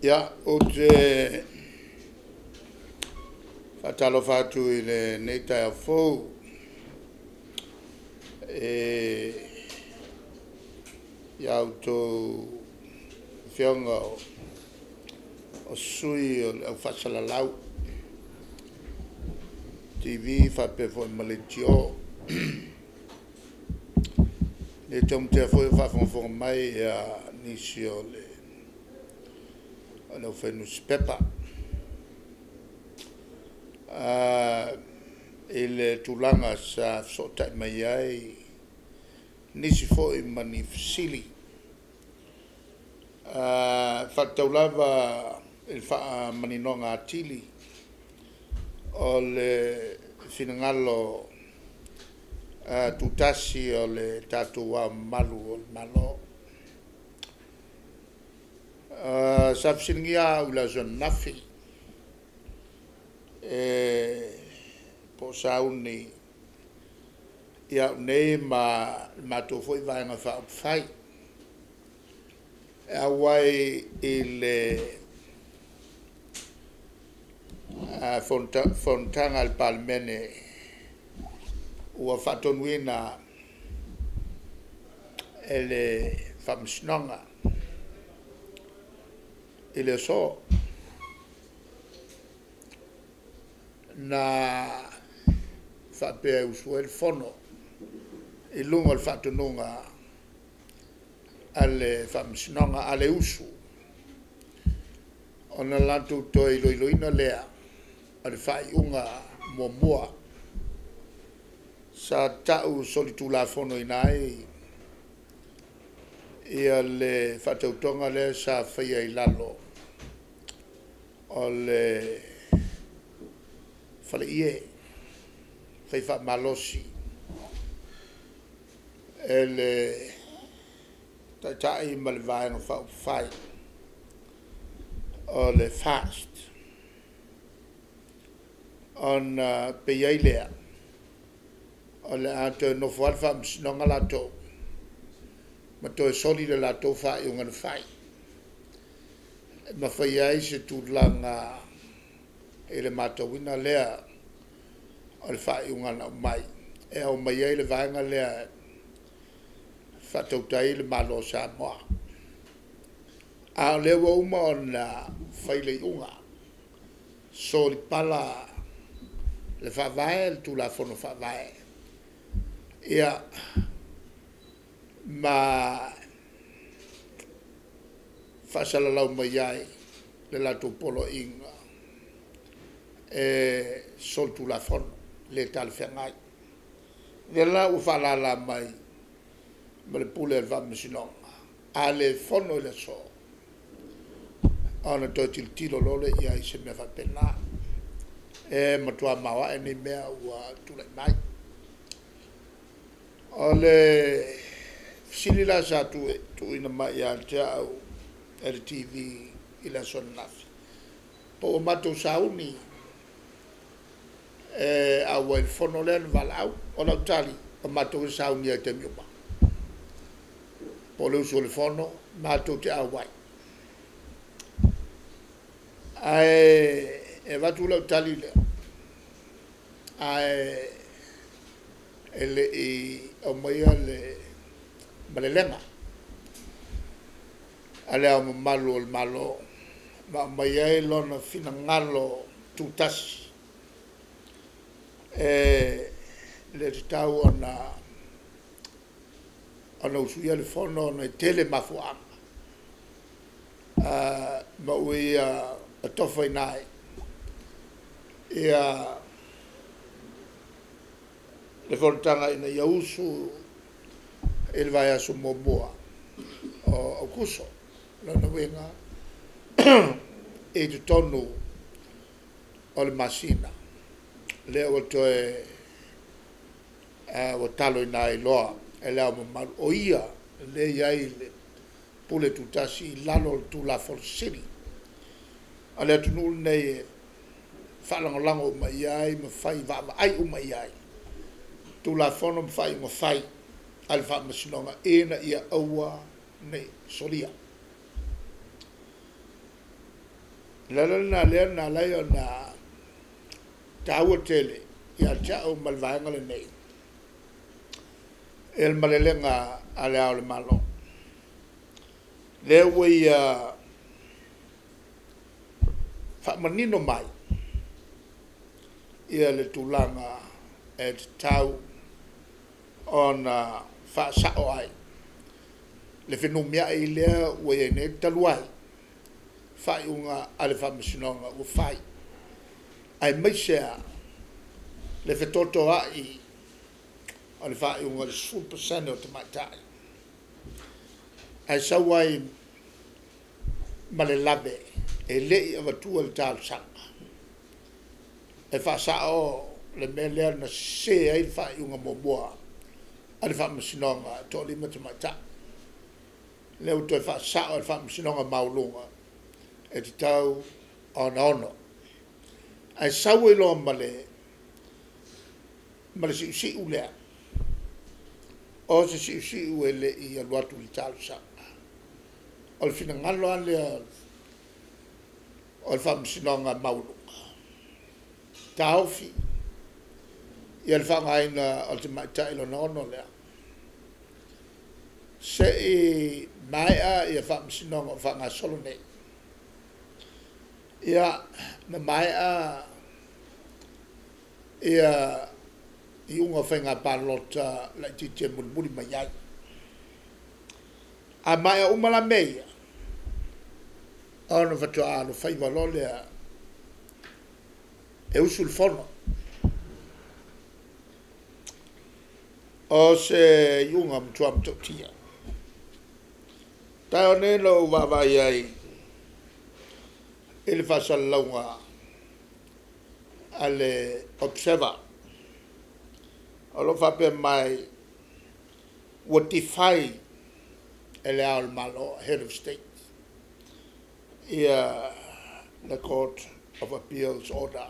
Ia, ou te faatalofa atu i lenei taeao fou i a outou Afioga o sui o le au faasalalau, TV faapea foi ma Leitio. E le taumatea foi o faafogafoga mai nisi o le aufai nusipepa. I le tulaga sa fesootai mai ai nisi foi ma ni fesili e faatatau lava i le faamaninoga atili o le finagalo tutasi o le tatou Ao mamalu o le Malo. Sa fesiligia au i le aso ananafi, po o sauni au nei ma le matou foi Vaega Faaupufai e auai i le Fonotaga a le Palemene ua faatonuina e le Faamasinoga i le aso. Na faapea e usu ai le Fono i luga o le faatonuga a le Faamasinoga. A le usu, ona latou toe iloiloina lea o le faaiuga muamua sa tau solitulafonoina ai le faatautoga lea sa faia i lalo o le faleie, fai faamalosi e le Taitai ma le Vaega Faaupufai o le FAST, ona pei ai lea o le a toe nofo lava le Faamasinoga latou ma toe soli le latou faaiuga na fai, ma fai ai se tulaga i le matauina lea o le faaiuga na aumai, e aumai ai le vaega lea e faatautai ai le Malo o Samoa. A o lea ua uma ona fai le iuga, solipala le Faavae, le Tulafono Faavae, ia ma faasalalau mai ai le latou poloaiga e solitulafono, le talafeagai. O lea la ua faalala mai ma le pule a le Faamasinoga, a le fono i le aso, ona toe tilotilo loa lea i ai i se mea faapena. E matua maoae nei mea ua tulai mai. O le fesili la sa tuuina mai ia te au e le TV i le aso ananafi, po ua matou sauni e auai i le fono lea na valaau. O lau tali, o matou e sauni lava i taimi uma, po o le usu a le Fono matou te auai. Ae avatu lau tali lea, ae le i aumaia le malelega a Le Ao Mamalu o le Malo ma aumai ai lona finagalo tutasi, e le tatau ona usuia le fono ona e tele mafuaaga ma ua ia atofaina ai le fonotaga ina ia usu i le vaiaso muamua o Aokuso. O lona uiga i totonu o le masina lea ua toe ua taloina ai loa e Le Ao Mamalu, o ia lea e i ai le pule tutasi i lalo o le Tulafono Sili a le atunuu lenei e faalagolago uma i ai ma fai vaavaai uma i ai Tulafono ma faaiuga fai a le Faamasinoga ina ia aua nei solia. Le ala lena lea na ala ai ona taua tele ia te au ma le Vaega lenei le malelega a Le Ao o le Malo, lea ua ia faamanino mai le tulaga e tatau ona faasao ai le fenumiai lea ua i ai nei, talu ai faaiuga a le Faamasinoga ua fai, aemaise lava le fetotoai o le faaiuga i le 10% o tamaitai, ae sau ai ma le lave e le i avatua le talosaga e faasao le mea lea na sese ai le faaiuga muamua a le Faamasinoga e toalima tamaitai. Lea ua toe faasao e le Faamasinoga Maualuga e tatau ona 6, ae sau ai loa ma le siusiu lea, o se siusiu e le i alu atu i le talosaga. O le finagalo lava lea o le Faamasinoga Maualuga, taofi ia le faaaogaina o le tamaitai lona 6 lea, se i maea ia Faamasinoga o faagasolo nei. Ia, ma maea ia iuga o Faiga Palota Laitiiti e mulimuli mai ai. A maea uma la mea ia, ona faatoa alofaiva loa lea e usu le Fono. O se iuga matua matautia. Taeao nei na ou vaavaai ai i le faasalalauga a le Observer o lo o faapea mai, ua defy e Le Ao o le Malo, Head of State le Court of Appeals Order.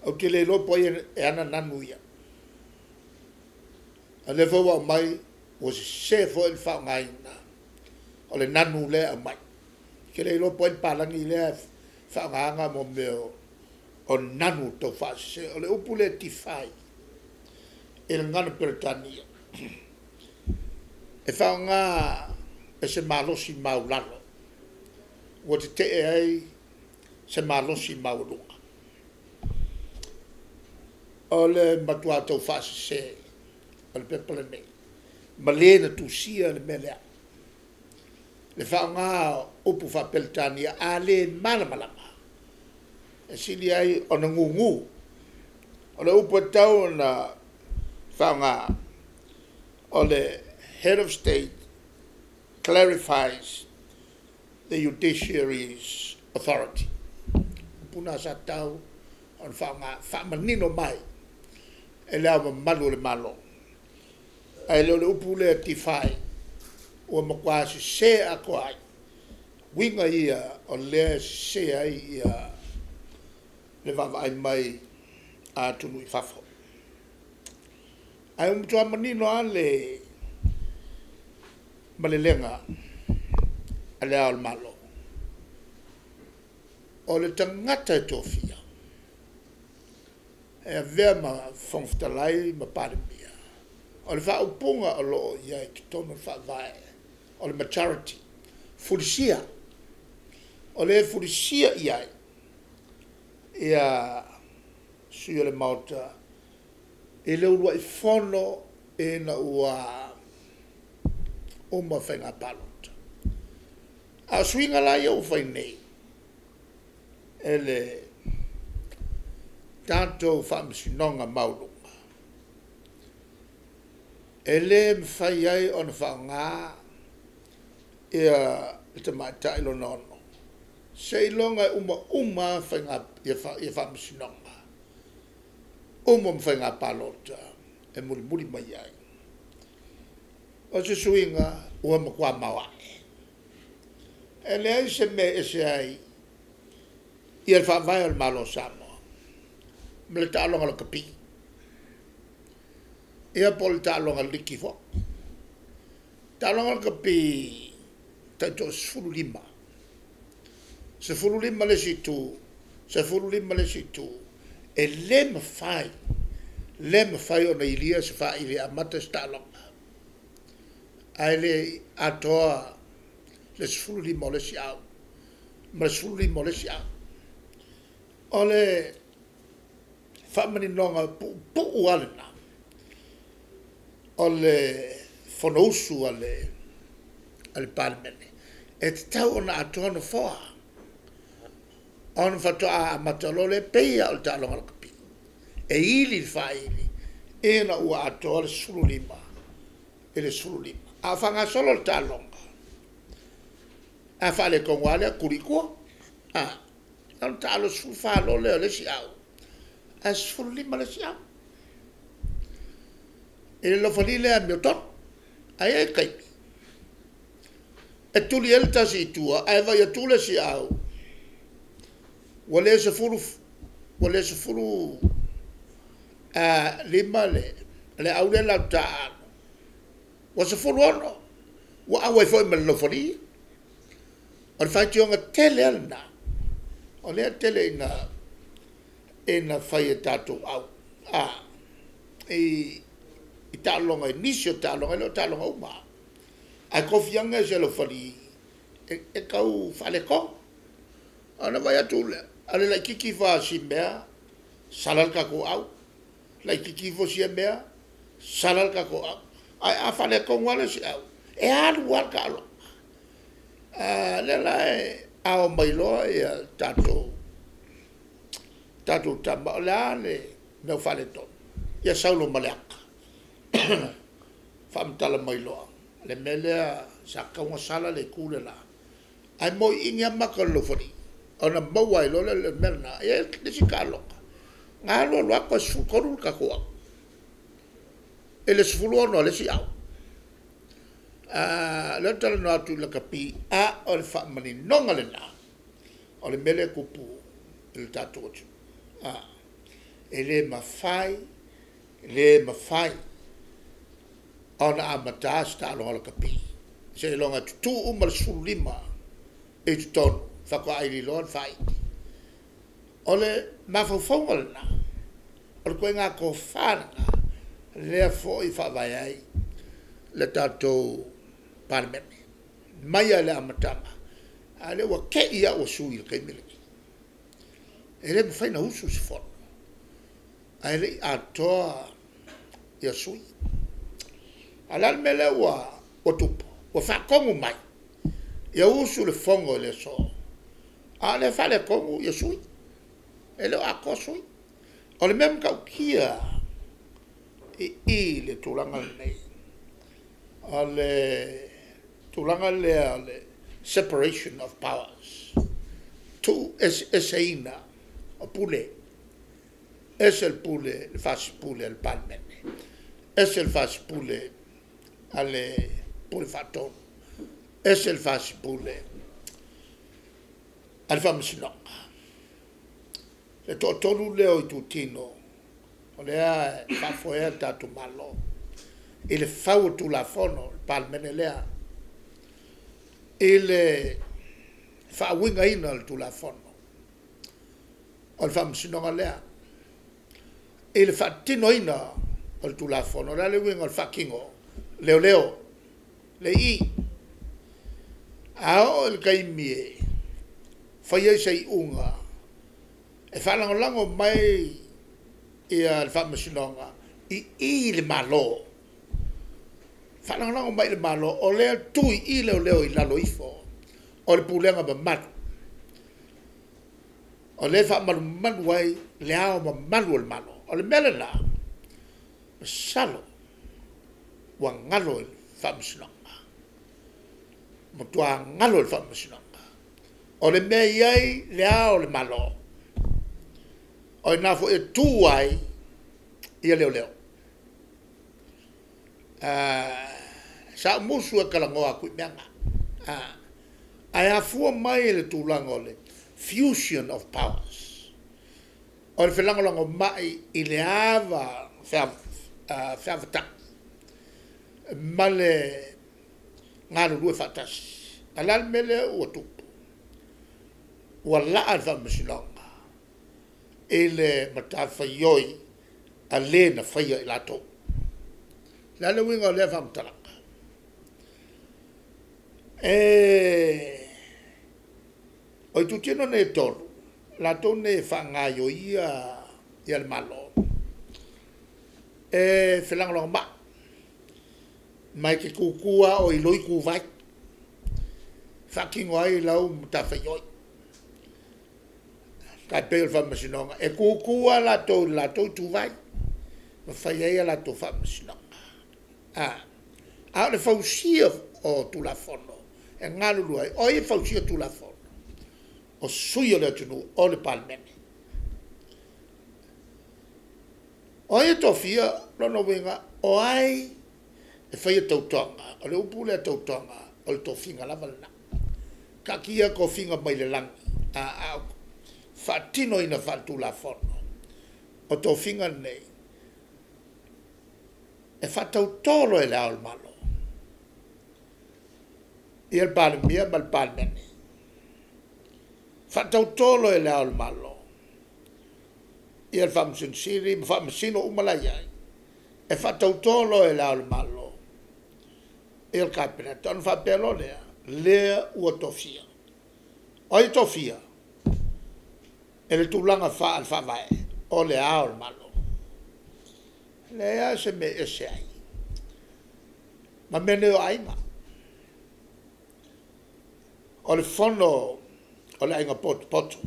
Ou te le iloa po o ai e ana nanu ia. A o lea foi ua aumai ua sese foi le faaaogaina o le nanu lea e aumai. Ou te le iloa po o ai le palagi lea e faaaogaina mea o nanu taufaasese. O le upu lea defy i le gagana Peretania, e faaaoga e se malosi maualalo ua tetee ai se malosi maualuga. O le matua taufaasese o le pepa lenei ma le na tusia le mea lea. Le faaaoga o upu faa-Peretania, a le malamalama e sili ai ona gugu. O le upu e tatau ona faaaoga o le Head of State clarifies the Judiciary's Authority. O upu na sa tatau ona faaaoga, faamanino mai e Le Ao Mamalu o le Malo, ae le o le upu lea defy ua matua sese atoa ai uiga ia o lea e sese ai le vaavaai mai a atunuu i fafo. Ae ua matua manino lava le malelega a Le Ao o le Malo, o le tagata e tofia e avea ma Fofoga Fetalai ma Palemia, o le faaupuga o lo o i ai i totonu o le Faavae, o le majority, fulisia. O le fulisia i ai sui o le Maota i le uluai fono ina ua uma faiga palota. A o suiga la ia ua fai nei e le tatou Faamasinoga Maualuga, e le mafai ai ona faaaoga le tamaitai lona 6 seiloga e uma uma lava Faamasinoga, uma ma Faiga Palota e mulimuli mai ai. O se suiga ua matua maoae. E leai se mea e ese ai le Faavae o le Malo o Samoa ma le taaloga lakapi, ia po o le taaloga liki foi. O le taaloga lakapi tai toa-15. 15 le isi itu, 15 le isi itu, e le mafai, le mafai ona ilia se faili e amata se taaloga, ae le i atoa le 15 o le isi au ma le 15 o le isi au. O le faamaninoga puupuu lava lena o le Fonousu a le Palemene, e tatau ona atoa nofoa ona faatoa amata loa lea, e pei lava o le taaloga lakapi, e ili le faili ina ua atoa le 15 i le 15. A o faagasolo le taaloga, a faaletonu lava lea, tuli i tua. Ona taalo 14 loa lea o le isi au, ae 15 le isi au. I le lofali le amiotonu. Ae i ai taimi e tuli ai le tasi i tua, ae vaai atu le isi au, ua le 15 le au lea latou te taaalo, ua 16, ua auai foi ma le lofali. O le faitioga tele lava lena, o lea e tele ina fai e tatou au i taaloga, i nisi o taaloga, e le o taaloga uma. Ae tofi ane se lofali e tau faaletonu. Ona vaai atu lea, a o le laitiiti ifo lava o si mea, sala le tatou au, laitiiti ifo sia mea, sala le tatou au. Ae a faaletonu lava le isi au, e alu lava le taaloga. O lea la e ao mai loa tatou tama, o le a le mea ua faaletonu? Ia sau loa ma le ata, faamatala mai loa, le mea lea sa tatau ona sala le itu le la, ae moliili lava mata o le lofali, ona maua ai loa lea o le mea lena. E i ai le isi taaloga, na alu alu lava toe 13 le tatou au, i le 16 a le isi au. O lea ou te talanoa atu i lakapi, a o le faamaninoga lena o le mea lea e tupu i le tatou atunuu. E le mafai, le mafai ona amata se taaloga lakapi seiloga e tutu uma le 15 i totonu faatoa ili loa le faili. O le mafaufauga lena, o le ituaiga tofa lena, lea foi e faavae ai le tatou Palemene mai lava i le amataga, a o lea ua te i lava ua sui i le taimi lenei. E le mafai ona usu se Fono ae le i atoa sui. A o le a le mea lea ua tupu? Ua faatonu mai ia usu le Fono i le aso, a o lea e faaletonu sui, e le o atoa sui. O le mea matautia i i i le tulaga lenei, o le tulaga lea o le separation of powers, tuueseeseina o pule, ese le pule, le fasi-pule a le Palemene, ese le fasi-pule a le Pule Faatonu, ese le fasi-pule a le Faamasinoga. Le toatolu lea o itutino o lea e faafoea le tatou Malo i le fau o Tulafono, le Palemene lea, i le faauigaina o le Tulafono, o le Faamasinoga lea, i le faatinoina o le Tulafono. O le a le uiga o le faatino? Leoleo, le i. A oo i le taimi e fai ai se iuga e faalagolago mai le Faamasinoga i i le Malo, faalagolago mai i le Malo, o lea e tu i i leoleo i lalo ifo o le pulega mamalu, o lea e faamalumalu ai le Ao Mamalu o le Malo. O le mea lena, masalo ua galo i le Faamasinoga, matua galo i le Faamasinoga. O le mea e i ai le Ao o le Malo, o i ina foi e tu ai leoleo. Sa ou musu e talanoa atu i mea na, ae afua mai i le tulaga o le fusion of powers, o le felagolagomai i le ava feavatai ma le galulue faatasi. A o le a le mea lea ua tupu? Ua laa le faamasinoga i le matafaioi a le na faia i latou. O le a le uiga o lea faamatalaga? O itutino nei e tolu, latou nei e faagaioia ia le Malo, e felagolagomai, ma e te tutu lava oe i lou ituvai, e faatino ai lau matafaioi. E tai pei o le Faamasinoga, e tutu lava latou i le latou ituvai ma fai ai a latou faamasinoga. A o le fausia o Tulafono e galulue ai. O ai e fausia Tulafono? O sui o le atunuu o le Palemene. O ai e tofia? O lona uiga o ai e faia tautoga? O le upu lea tautoga o le tofiga lava lena. Taatia tofiga mai le lagi, a o le faatinoina faale-Tulafono o tofiga nei, e faatauto loa e Le Ao o le Malo ia le Palemia ma le Palemene, faatauto loa e Le Ao o le Malo ia le Faamasino Sili ma Faamasino uma la e i ai, e faatauto loa e Le Ao o le Malo ia le Kapeneta, ona faapea loa lea, lea ua tofia. O ai e tofia? I le tulaga faale-Faavae, o Le Ao o le Malo. E leai lava se mea e ese ai ma mea nei o aiga. O le fono o le aiga potopoto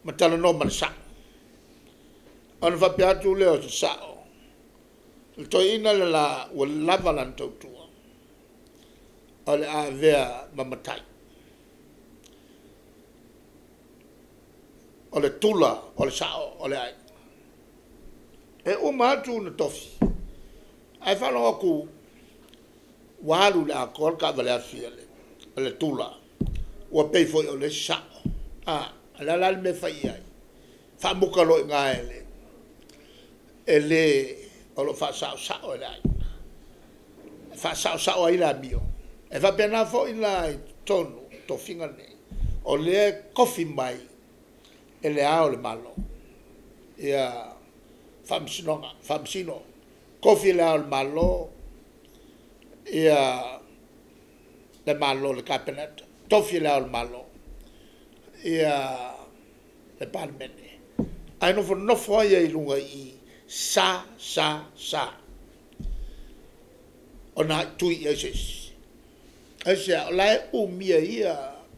ma talanoa ma le sao. Ona faapea atu lea o le sao, le toeaina le la ua lava lana tautua o le a avea ma matai. O le tula o le sao o le aiga. E uma atu ona tofi, ae faalogo atu ua alu i le atoa le taavale afi a le tula, ua pei foi o le isi sao. O le a la le mea e fai i ai? Faamuta loa i ina e le o lo o faasaosao e le aiga, e faasaosao ai le amio. E faapena foi la i totonu o tofiga nei, o lea e tofi mai e Le Ao o le Malo ia Faamasinoga, Faamasino. Tofi e Le Ao o le Malo ia le Malo le Kapeneta, tofi e Le Ao o le Malo ia le Palemene, ae nofonofo ai lava i luga i i, sa sa sa, ona tui i ai se isi. Aisea? O la e umia e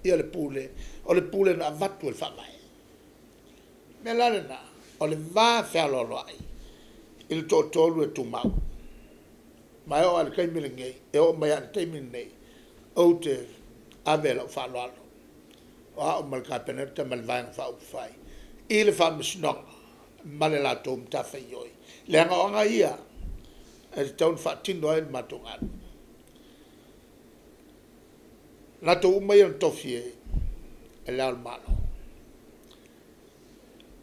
ia le pule, o le pule na avatu e le Faavae. O le mea la lena, o le va fealoaloai i le toatolu e tumau. Ma e oo lava i le taimi lenei, e oo mai lava i le taimi lenei, ou te ave lau faaaloalo, o au ma le Kapeneta ma le Vaega Faaupufai i le Faamasinoga ma le latou matafaioi, leaga o aga ia e tatau ona faatino ai le matou galuega. O latou uma ia na tofi e Le Ao o le Malo.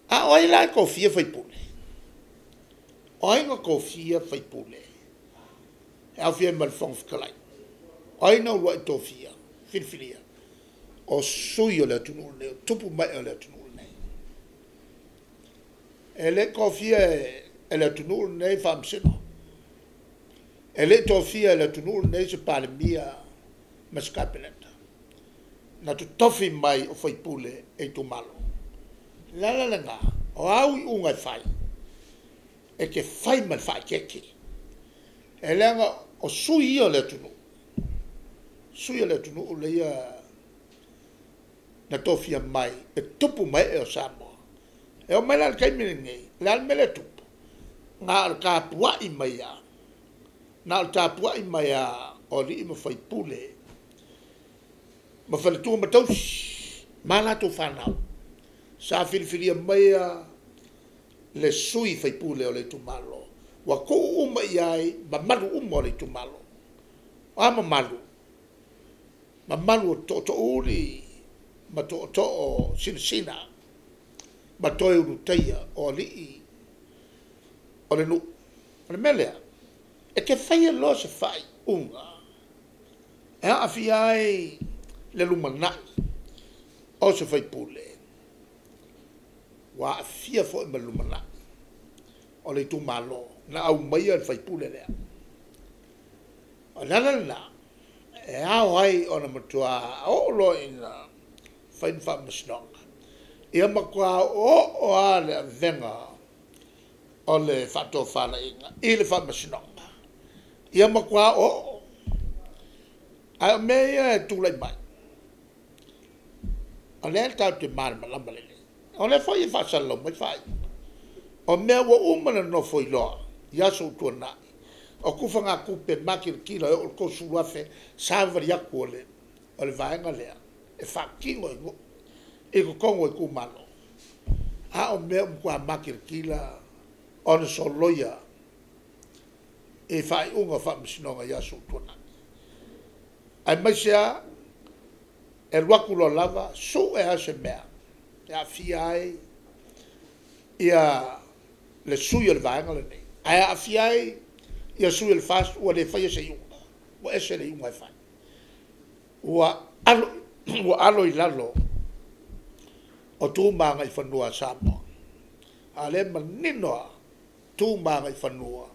A o ai la e tofia faipule? O ai na tofia faipule e aofia ai ma le Fofoga Fetalai? O ai na uluai tofia filifilia? O sui o le atunuu lenei, o tupu ma ee o le atunuu lenei. E le i tofia e le atunuu lenei Faamasino, e le i tofia e le atunuu lenei se Palemia ma se Kapeneta, na totofi mai o faipule e itumalo. O le ala lena, o au iuga e fai, e te fai ma le faaeteete, e leaga o sui ia o le atunuu, sui o le atunuu lea na tofia mai e tupu ma ee o Samoa. E oo mai la i le taimi lenei, o le a le mea lea e tupu? Na o le tapuai mai lava, na o le tapuai mai lava o alii ma faipule ma faletua ma tausi ma latou fanau sa filifilia maia le sui faipule o le itumalo, ua tuu uma i ai mamalu uma o le itumalo. O a mamalu? Mamalu o tootoouli ma tootoo sinasina ma toe Ulutaia o alii o le nuu. O le mea lea, e te faia loa se faaiuga e aafia ai le lumanai o se faipule, ua aafia foi ma le lumanai o le itumalo na aumaia le faipule lea. O le ala lena e ao ai ona matua oo loa ina fai ni faamasinoga, ia matua oooo lava le avega o le faatofalaiga i le faamasinoga, ia matua oooo. Ae o mea ia e tulai mai, o lea tatou te malamalama lelei, o lea foi e faasalalau mai faaiuga, o mea ua uma ona nofoiloa i aso ua tuanai, o tufagatupe makilatila e oo i le $30,000 savavali atu a le vaega lea e faatino i nuu i totonu o itumalo. A o mea ua matua makilatila ona soloia i faaiuga o faamasinoga i aso ua tuanai, aemaise lava e alu atu loa lava sue lava se mea e aafia ai le sui o le Vaega lenei, ae aafia ai ia sui o le FAST ua le faia se iuga, ua ese le iuga e fai. Ua alo i lalo o tu ma agaifanua a Samoa, a o lea e manino lava tu ma agaifanua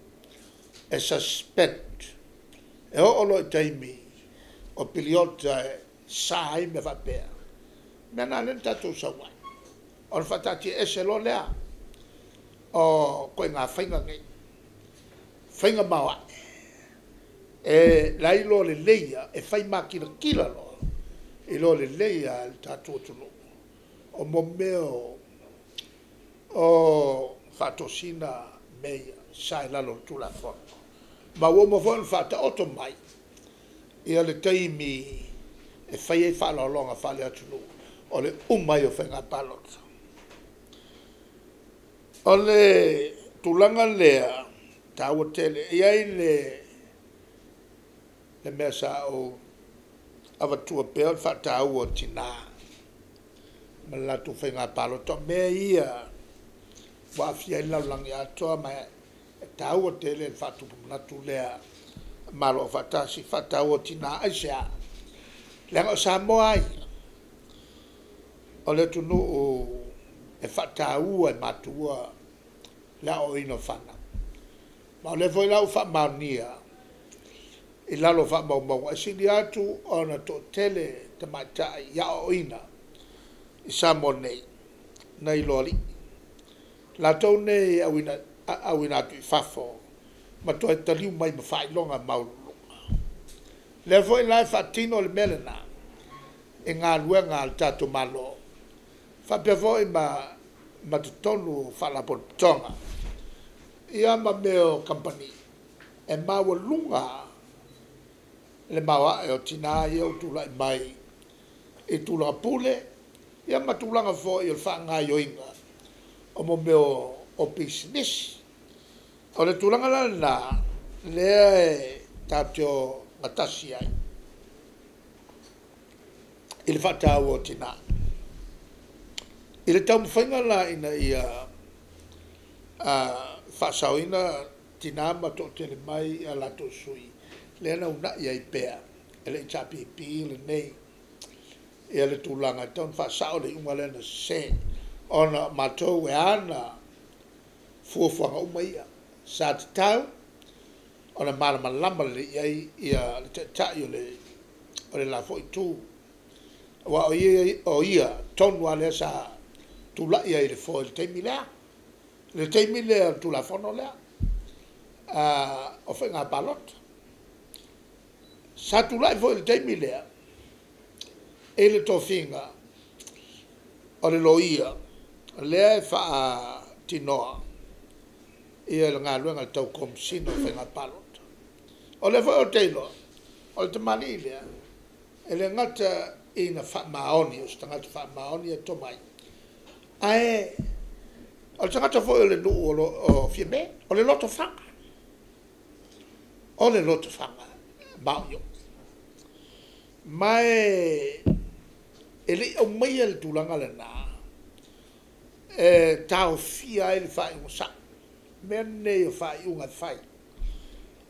e suspend e oo loa i taimi o piliota e sa ai mea faapea. O le mea lena lea na tatou sau ai, ona faataatiaese loa lea o ituaiga faiga nei, faiga maoae e la e iloa lelei lava, e fai makilatila loa, iloa lelei lava e le tatou atunuu o mo mea o faatosina mea ia sa i lalo o le Tulafono. Ma ua uma foi ona faataoto mai ia le taimi e fai ai faaaloaloga faale-atunuu o le uma ai o faiga palota. O le tulaga lea e taua tele. E i ai le mea sa ou avatua pea o le faataua a tina ma le latou faiga palota. O mea ia ua aafia ai le lalolagi atoa ma e taua tele le faatupu manatu lea a Malo Afaatasi, faataua a tina. Aisea? Leaga o Samoa lava ia, o le atunuu e faataua e matua le aoaoina o fanau. Ma o lea foi la ua faamaonia i lalo o faamaumauga, e sili atu ona toatele tamaitai i aoaoina i Samoa nei nai lo alii. O latou nei e auina atu i fafo ma toe taliu mai ma faailoga maualuluga. O lea foi la e faatino le mea lena i galuega a le tatou Malo faapea foi ma totonu o Faalapotopotoga, ia ma mea o kamupani. E maualuga le maoae o tina ia ua tulai mai i tulaga pule, ia ma tulaga foi o le faagaoioiga o mo mea o pisinisi. O le tulaga la lena lea e tatou te o gatasi ai i le faataua o tina. I le taumafaiga la ina ia faasaoina tina ma toatele mai a latou sui, lea na uunai ai pea e le HRPP lenei ia le tulaga e tatau ona faasao le iuga lea na sese, ona o matou e ana fuafuaga uma ia, sa tatau ona malamalama lelei i ai ia le Taitai o le la foi Itu, aua o ia tonu lava lea sa tulai ai i le foe i le taimi lea, le taimi lea o le Tulafono lea o Faiga Palota. Sa tulai foi i le taimi lea i le tofiga o le Loia lea e faatinoa le galuega tau Komesina o Faiga Palota. O lea foi ou te iloa o le tamalii lea e le gata ina faamaoni, o se tagata faamaoni e tomai, ae o le tagata foi o le nuu o Fiame, o le lotofaga, o le lotofaga maoioi. Ma e le i aumaia le tulaga lena e taofia ai le faaiuga sao. O mea nei o faaiuga e fai,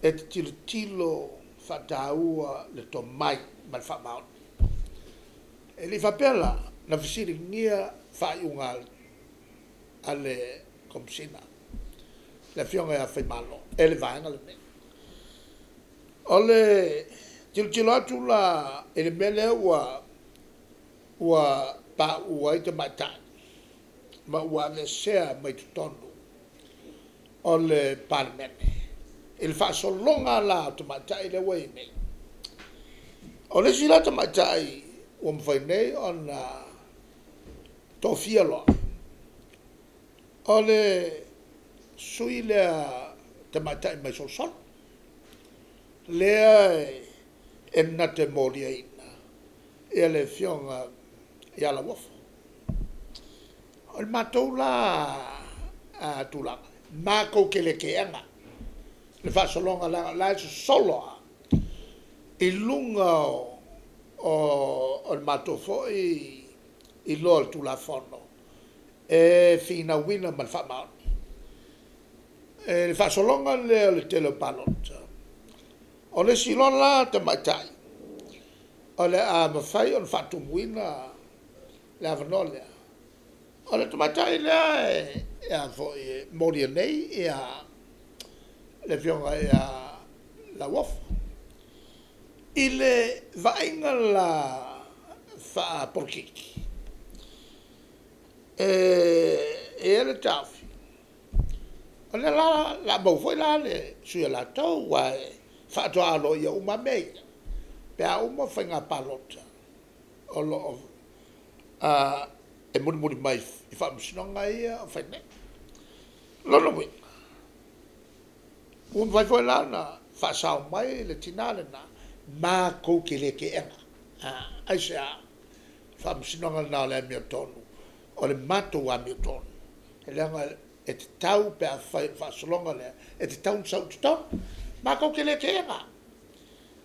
e te tilotilo faataua le tomai ma le faamaoni. E le i faapea la na fesiligia faaiuga a le Komesina le Afioga ia Faimalo e le Vaega lenei. O le tilotilo atu la i le mea lea ua pauu ai tamaitai ma ua aveesea mai totonu o le Palemene i le faasologa la o tamaitai lea ua i ai nei. O le isi la tamaitai ua mafai nei ona tofia loa, o le sui lea tamaitai mai Solisoli, lea e na te moliaina le Afioga ia Lauofo. O le matou la tulaga, matou te le teena le faasologa leaga o la e sosolo lava i luga o le matou foi iloa o le Tulafono e finauina ma le faamaoni. I le faasologa lea o le tele o palota, o le isi loa la tamaitai o le a mafai ona faatumuina le avanoa lea, o le tamaitai lea e molia nei le Afioga ia Lauofo. I le vaaiga la faapolokiki, e i ai le taofi, o lea la o le a maua foi la le sui o latou, aua e faatoa aloaia uma lava mea ia pe a uma faiga palota o lo o e mulimuli mai i faamasinoga ia o fai nei. O lona uiga, ua mafai foi la ona faasao mai le tina lena, matou te le teena. Aisea? O le faamasinoga lena o le amiotonu, o le matou amiotonu, leaga e tatau pe afai o le faasologa lea, e tatau ona sau i totonu. Matou te le teena,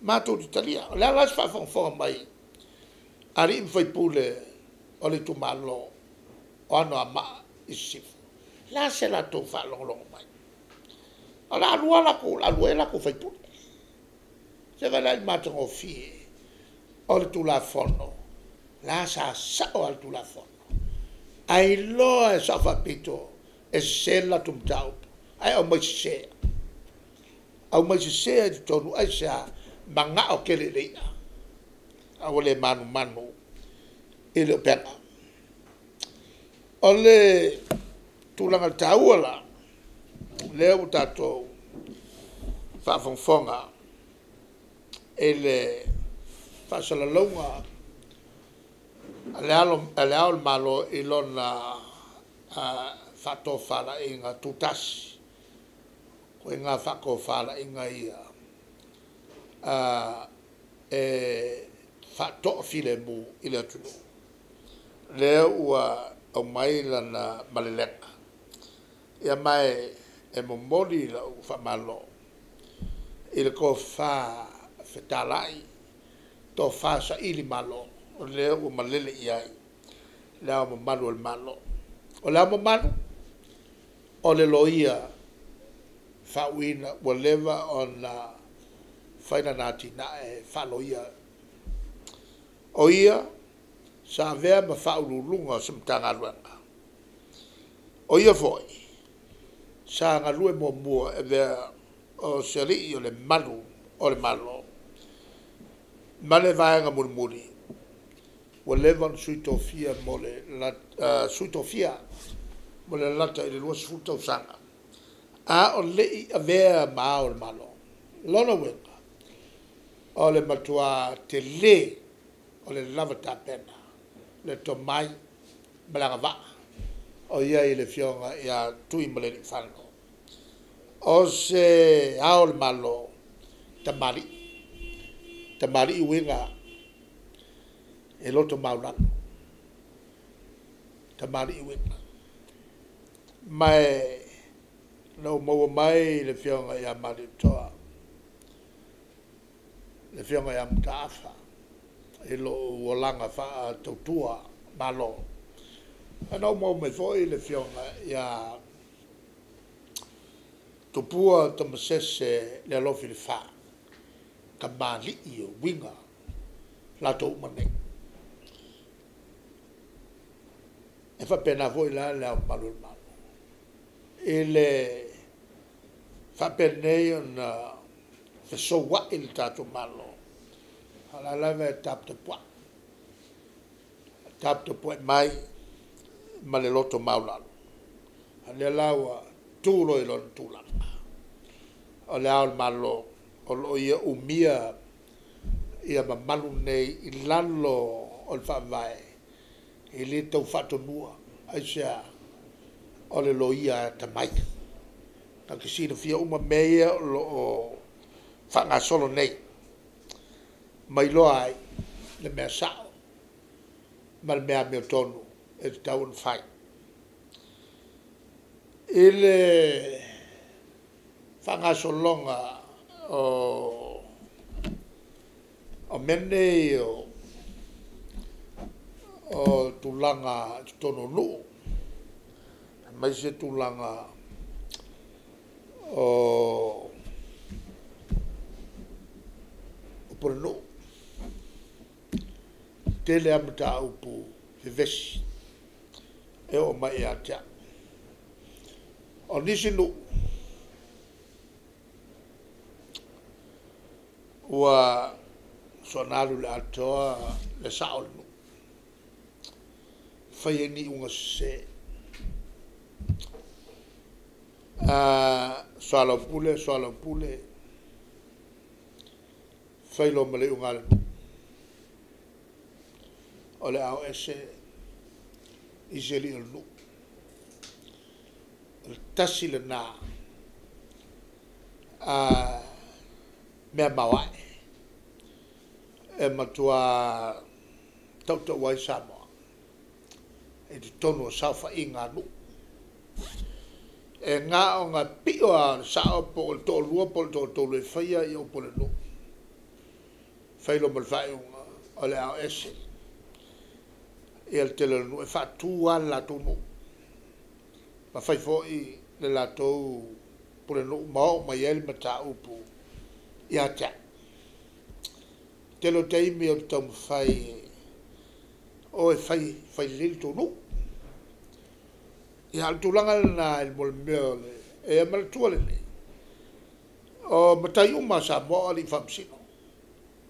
matou te talia. O le a la se faafogafoga mai a alii ma faipule o le itumalo o Anoamaa i Sisifo, o le a se latou faalogologo mai? O le a alu ai a latou faipule. Se i vaai la i le matagofie o le Tulafono? La sa sao lava le Tulafono, a iloa lava e le Sao Faapito e sese le latou mataupu ae aumai sese, aumai sese lava i totonu. Aisea? Manao tele i le ia, a ua le manumanu i le upega. O le tulaga taua la lea ua tatou faafogafoga i le faasalalauga a Le Ao o le Malo i lona faatofalaiga tutasi, ituaiga faatofalaiga ia e faatoafilemu i le atunuu, lea ua aumai lana malelega. Ia ma e momoli lau faamalo i le tofa fetalai, tofa sailimalo o lea ua malele i ai Le Ao Mamalu o le Malo. O Le Ao Mamalu, o le Loia faauuina ua leva ona fai lana atinae faa-loia. O ia sa avea ma Faauluuluga o se Matagaluega. O ia foi sa galue muamua e avea o se alii o le Malu o le Malo ma le vaega mulimuli ua leva ona Sui Tofia mo le Sui Tofia mo le lalata i le 20 tausaga a o le i avea ma Ao o le Malo. O lona uiga, o le matua tele o le lava tapena, le tomai ma le agavaa o i ai i le Afioga ia Tuimalealiifano. O se Ao o le Malo tamalii, tamalii uiga e loto maualalo, tamalii uiga. Ma na ou maua mai le Afioga ia Malietoa, le Afioga ia Mataafa i lou olaga faatautua Malo. Na ou maua mai foi le Afioga ia Tupua Tamasese Lealofi Lefa, o tamalii ia uiga, latou uma nei. E faapena foi la Le Ao Mamalu o le Malo i le faapenei ona fesoua'i le tatou Malo, a o la e lava e taputapuai, taputapuai mai ma le loto maualalo. A o lea la ua tu loa i lona tulaga o Le Ao o le Malo, o lo o ia umia mamalu nei i lalo o le Faavae, e le tau faatonua. Aisea? O le Loia atamai, na te silafia uma mea ia o lo o faagasolo nei, ma iloa ai le mea sao ma le mea amiotonu e tatau ona fai. I le faagasologa o mea nei o tulaga i totonu o nuu, aemaise tulaga o Pulenuu. E tele lava mataupu vevesi e oo mai ia te au. O nisi nuu ua soona alu i le atoa le sao o le nuu, fai ai ni iuga sese. Soalaupule, soalaupule, fai loa ma le iuga a le nuu, o le a o ese isi alii o le nuu. O le tasi lena mea maoae e matua tautau ai Samoa i totonu o saofaiga a nuu. E na ona pio lava o le sao po o le toalua po o le toatolu e faia upu a le nuu, fai loa ma le faaiuga o le a o ese ia le tele o le nuu e faatu lava le latou nuu ma fai foi le latou Pulenuu ma oo mai ai le mataupu ia te au. Tele o taimi ou te taumafai e o e fai lelei le tou nuu. Ia a o le tulaga lena i le mea o le… E manatua lelei, o matai uma a Samoa o alii faamasino,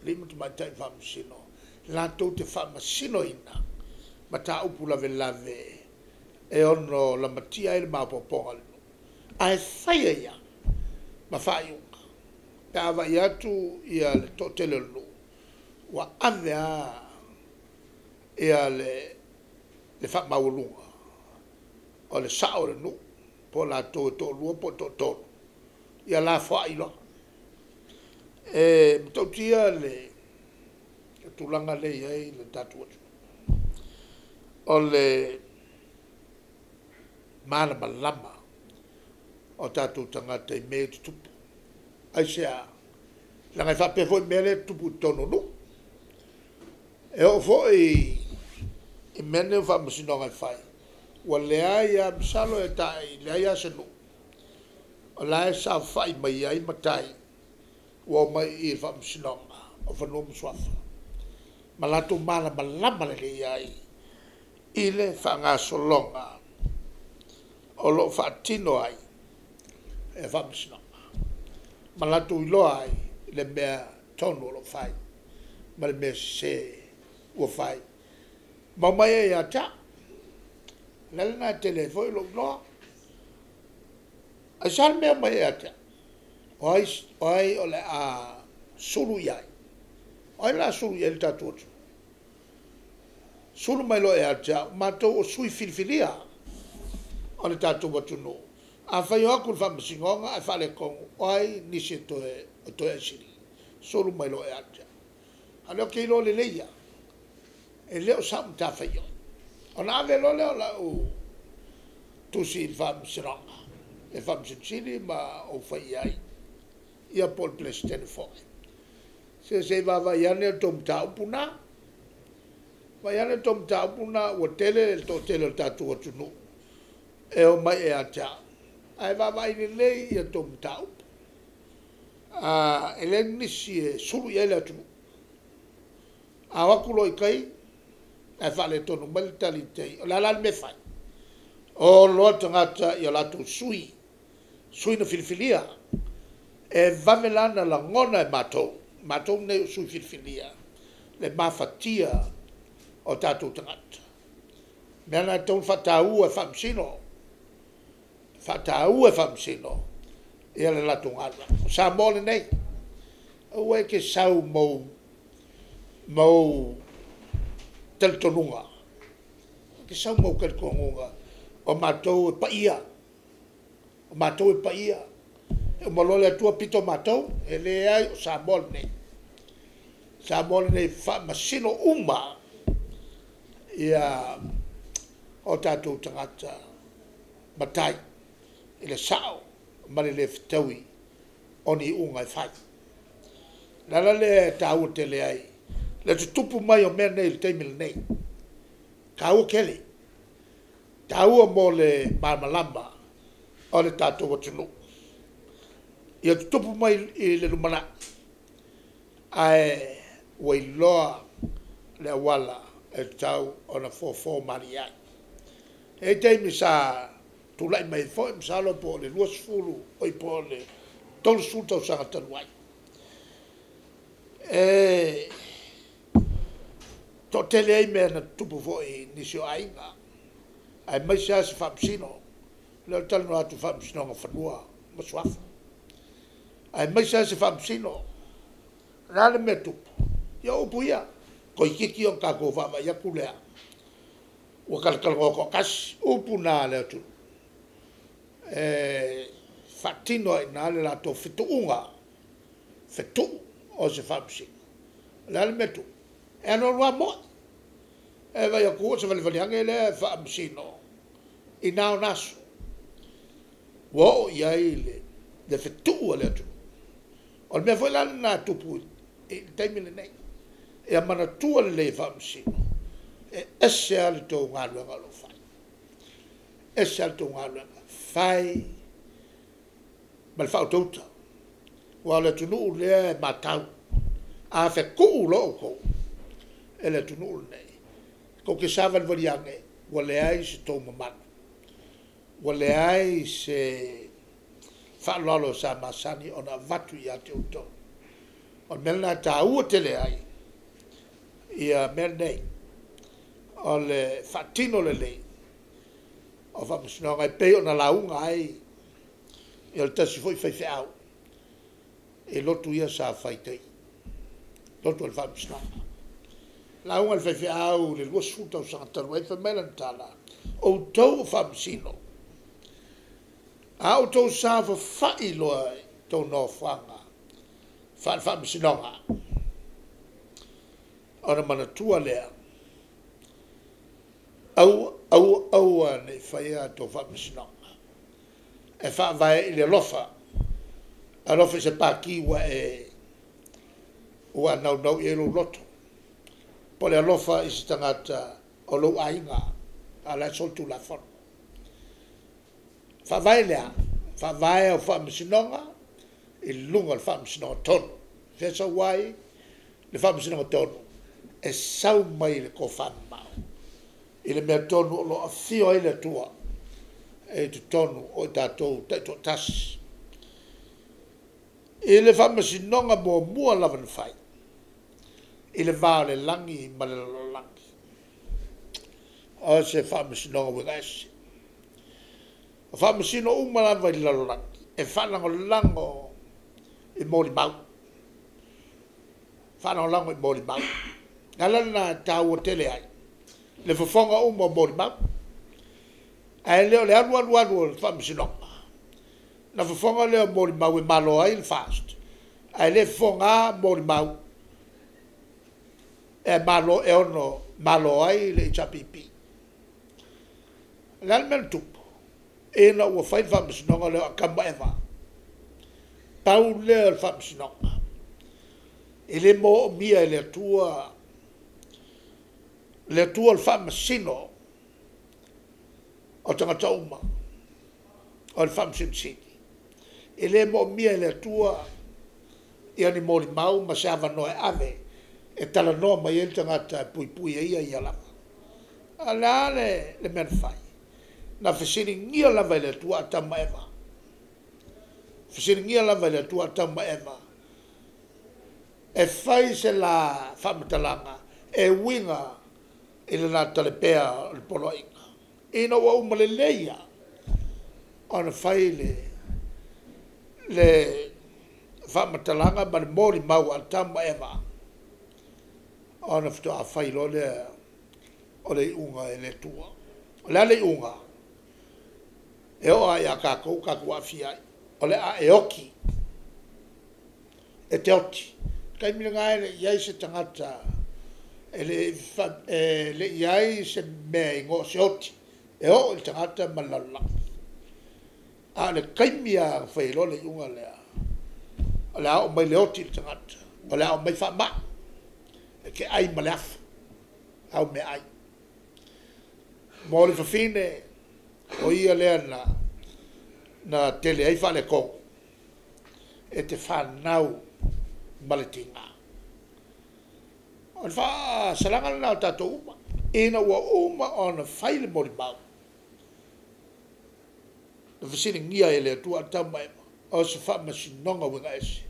alii ma tamaitai faamasino latou te faamasinoina mataupu lavelave e ono lamatia ai le maopoopoga o le nuu, ae fai ai lava ma faaiuga pe a vaai atu le toatele o le nuu ua ave lava le faamaualuga o le sao o le nuu po o latou e toalua po o le toatolu, ia lafoai loa. E matautia le tulaga lea e i ai le tatou atunuu, o le malamalama o tatou tagata i mea ia e tutupu. Aisea? Leaga e faapea foi mea lea e tutupu i totonu o nuu. E oo foi i mea nei o faamasinoga e fai, ua leai lava, masalo e tai leai lava se nuu o la e saofai mai ai matai ua omai i i le Faamasinoga o Fanua ma Suafa ma latou malamalama lelei ai i le faagasologa o lo o faatino ai e Faamasinoga ma latou iloa ai le mea tonu o lo o fai ma le mea sese ua fai ma omai ai ia te au. O le ala lena e tele ai foi lou iloa. Aisea le mea e omai ai ia te au? O ai o le a sulu i ai? O ai o le a sulu i ai le tatou atunuu? Sulu mai loa ia te au, o matou o sui filifilia o le tatou atunuu. Afai e o atu le Faamasinoga ae faaletonu, o ai nisi e toe aisili? Sulu mai loa ia te au. A o lea ou te iloa lelei lava, e le o sau matafaioi. Ona ave loa lea o lau tusi i le Faamasinoga, le Faamasino Sili ma ou fai i ai, ia po o le Peresetene foi. Se se i vaavaai ane le tou mataupu lena, vaai ane le tou mataupu lena ua tele le toatele o le tatou atunuu e omai ia te au, ae vaavaai lelei a outou mataupu. E leai nisi e sulu i ai le atunuu. A o atu loa i tai Ae faaletonu mai le tali i tai, o le a la le mea e fai? O loa tagata i o latou sui, sui na filifilia. E vave la ona lagona e matou, matou nei o sui filifilia, le mafatia o tatou tagata. O le mea lena e tatau ona faataua e Faamasino, faataua e Faamasino ia le latou galuega. O Samoa lenei, aua e te sau ma ou talitonuga, e te sau ma ou talitonuga o matou e paia, o matou e paia. E uma loa le Atua pito matou. E leai, o Samoa lenei. O Samoa lenei e faamasino uma ia o tatou tagata matai i le sao ma le le fetaui o ni iuga e fai. O le ala lea e taua tele ai le tutupu mai o mea nei i le taimi lenei, e taua tele, e taua mo le malamalama o le tatou atunuu. Ia tutupu mai i le lumanai, ae ua iloa le auala e tatau ona fofo malie ai. E i ai taimi sa tulai mai ai foi, masalo po o le 20 oi po o le 30 tausaga talu ai, e toatele ai mea na tutupu foi i nisi o aiga, aemaise lava se Faamasino. O lea ou te talanoa atu i le Faamasinoga o Fanua ma Suafa, aemaise lava se Faamasino. O le a le mea e tupu? Ia o upu ia, toeitiiti ona tatou vaavaai atu lea ua talatalanoa toatasi. O upu na a le atunuu, e faatino ai i ina le latou fetuunga, fetuu o se Faamasino. O le a le mea e tupu? E alu alu lava mo'i, e vaai atu ua savalivali ane lea Faamasino i na ona aso, ua oo i ai le fetuu a le atunuu. O le mea foi la lena e tupu i le taimi lenei. Ia manatua lelei e Faamasino, e ese lava le tou galuega o lo o fai, ese lava le tou galuega, fai ma le faautauta, aua o le atunuu lea e matau. A fetuu loa outou e le atunuu lenei, tou te savalivali ane ua leai se tou mamalu, ua leai se faaaloalo sa masani ona avatu ia te outou. O le mea lena e taua tele ai ia mea nei, o le faatino lelei o Faamasinoga e pei ona lauga ai le tasi foi faifeau i lotu ia sa fai i tai, lotu o le Faamasinoga. Na lauga le faifeau i le 20 tausaga talu ai, fai mai lana tala, outou o Faamasino, a outou saofafai loa i tou nofoaga faale-Faamasinoga, ona manatua lea, aua aua aua ne i faia a outou faamasinoga e faavae i le alofa, alofa i se pati ua e naunau i ai lou loto, po o le alofa i se tagata o lou aiga, a o la e solitulafono. Faavae i le a? Faavae au faamasinoga i luga o le faamasinoga tonu. O fea e sau ai le faamasinoga tonu? E sau mai le tofa mamao i le mea tonu o lo o afio ai le Atua e i totonu o i tatou taitoatasi. I le faamasinoga muamua lava na fai i le va o le lagi ma le lalolagi, o se faamasinoga uiga ese. O faamasino uma lava i le lalolagi e faalagolago i molimau, faalagolago i molimau. O le ala lena e taua tele ai le fofoga uma o molimau, ae le o le alu alu alu o le faamasinoga, ona fofoga lea o molimau e malo ai le FAST, ae le fofoga molimau e malo e ono malo ai le HRPP. O le a le mea na tupu? Ina ua fai le faamasinoga lea o Atamu ma Eva, pau lea o le faamasinoga e le moomia e le Atua, le Atua o le faamasino o tagata uma, o le Faamasino Sili. E le moomia e le Atua ia ni molimau ma se avanoa e ave e talanoa mai ai le tagata e puipui e ia ia lava. A o le a le mea na fai? Na fesiligia lava e le Atua Atamu ma Eva. Fesiligia lava e le Atua Atamu ma Eva e fai se la faamatalaga e uiga i le la talepea o le poloaiga. Ina ua uma lelei lava ona fai le faamatalaga ma le molimau a Atamu ma Eva, ona faatoa fai loa lea o le iuga e le Atua. O le a le iuga? E oo lava ia tatou, tatou aafia ai. O le a e oti, e te oti. O le taimi lena e le i i ai se tagata, e le i i ai se mea e igoa o se oti e oo i le tagata ma le lalolagi. A o le taimi lava na fai ai loa le iuga lea, o le a oo mai le oti i le tagata, o le a oo mai faamai, e te ai ma le afa au meaai. Mo le fafine, o ia lea na tele ai faaletonu, e te fanau ma le tiga. O le faasalaga lena o tatou uma, ina ua uma ona fai le molimau, na fesiligia ai e le Atua Atamu ma Eva, o se faamasinoga uiga ese,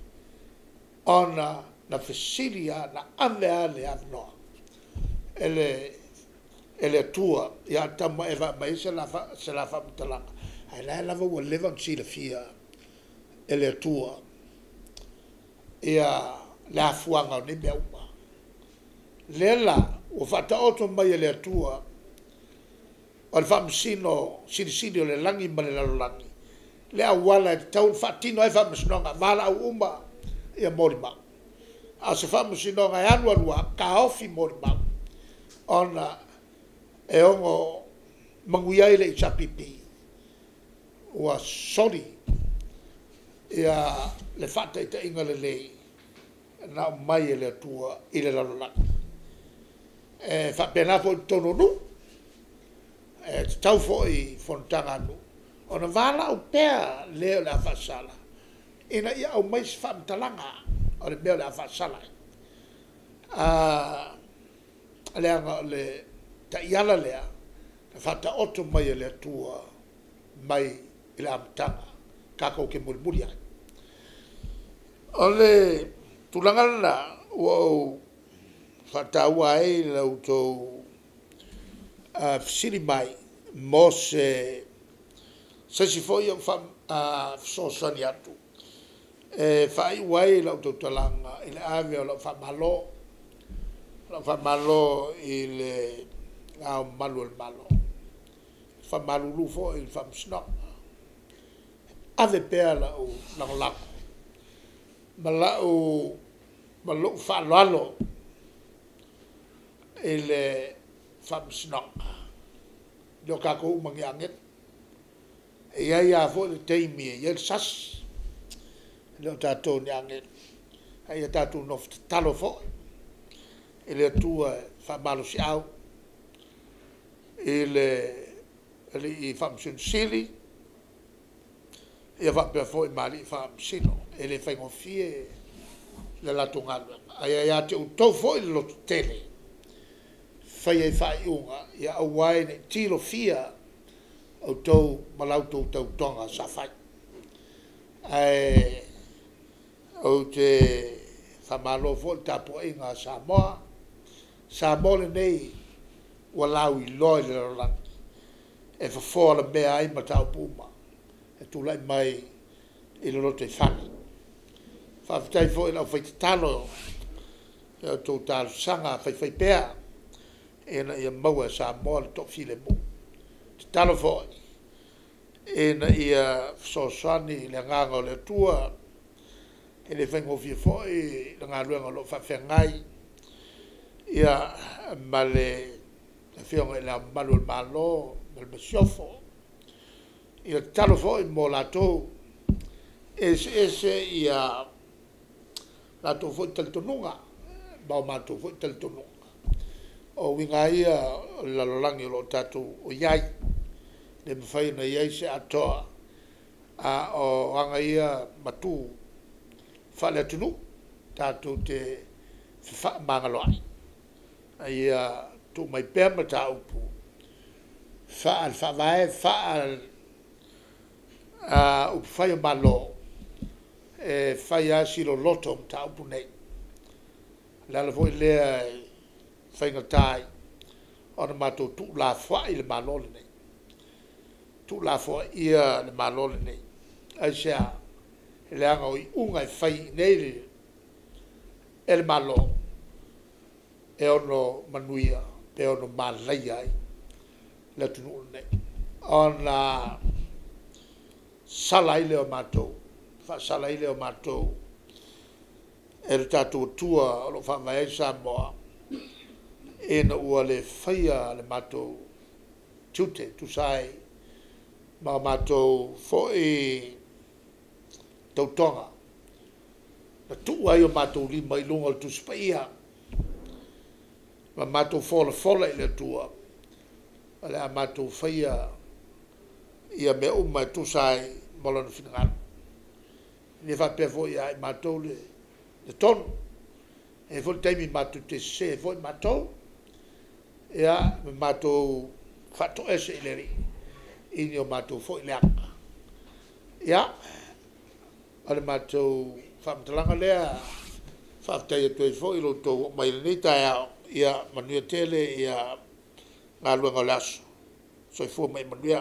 ona na fesili lava, na ave lava le avanoa e le Atua ia Atamu ma Eva e aumai ai se la faamatalaga, ae la lava ua leva ona silafia e le Atua ia le afuaga o nei mea uma. Lea la ua faataoto mai e le Atua o le Faamasino Silisili o le lagi ma le lalolagi le auala e tatau ona faatino ai faamasinoga, valaau uma ia molimau. A o se faamasinoga e alu alu lava taofi molimau, ona e ono manuia ai le HRPP, ua soli ia le faataitaiga lelei na aumai e le Atua i le lalolagi. E faapena foi i totonu o nuu, e tatau foi i fonotaga a nuu ona valaau pea le o le a faasala, ina ia aumai se faamatalaga o le mea o le a faasala ai. Leaga o le taiala lea na faataoto mai e le Atua mai i le amataga tatou te mulimuli ai. O le tulaga lena ua ou faataua ai la outou fesili mai mo se isi foi o fesoasoani atu e faaiu ai lau tautalaga i le ave o lau faamalo, lau faamalo i le Ao Mamalu o le Malo, faamalulu foi i le Faamasinoga. E ave pea lau lagolago ma lou faaaloalo i le Faamasinoga. E le o tatou uma ni agelu. E i ai lava foi le taimi e i ai le sasi, e le o tatou ni agelu. A ia tatou nofo tatalo foi i le Atua e faamalosiau i le Alii Faamasino Sili, ia faapea foi ma Alii Faamasino. E le faigofie le latou galuega, ae ia te outou foi le lototele e fai ai faaiuga, ia aua ai ne i tilofia outou ma la outou tautoga sa fai. Ae ou te faamalo foi i le tapuaiga a Samoa, Samoa lenei ua lauiloa i le lalolagi, e fofo alamea ai mataupu uma e tulai mai i le lotoifale. Faafetai foi i le aufai tatalo i a outou talosaga faifaipea ina ia maua e Samoa le toafilemu. Tatalo foi ina ia fesoasoani le Agaga o le Atua, e le faigofie foi le galuega o lo o faafeagai ma le Afioga i Le Ao Mamalu o le Malo ma le Masiofo. Ia tatalo foi mo latou, e eseese ia latou foi talitonuga ma o matou foi talitonuga. O uiga lava ia o le lalolagi o lo o tatou i ai, e le mafai ona i ai se atoa, a o aga ia ma tu faale-atunuu tatou te fefaamagaloai. A ia tuu mai pea mataupu. faale-Faavae, faale-upufai o Malo, e fai lava si loloto o mataupu nei. O le ala foi lea e faigata ai ona matou tuulafoai le Malo lenei, tuulafoaia le Malo lenei. Aisea? Leaga o iuga e fai i inei e le Malo, e ono manuia pe ono malaia ai le atunuu lenei, ona sala ai lea o matou, faasala ai lea o matou e le tatou Atua o lo o faavae ai Samoa, ina ua le faia le matou tiute e tusa ai ma matou foi tautoga na tuu ai o matou lima i luga o le Tusi Paia ma matou folafola i le Atua, o le a matou faia ia mea uma e tusa ai ma Lona finagalo. E le faapea foi ia i matou le tonu, e i ai foi le taimi matou te sese ai foi matou, ia ma matou faatoese i le Alii i ni o matou foi leaga. Ia, o le matou faamatalaga lea, e faafetai atu ai foi i lo outou oo mai i lenei taeao. Ia manuia tele galuega o le aso. Soifua ma ia manuia.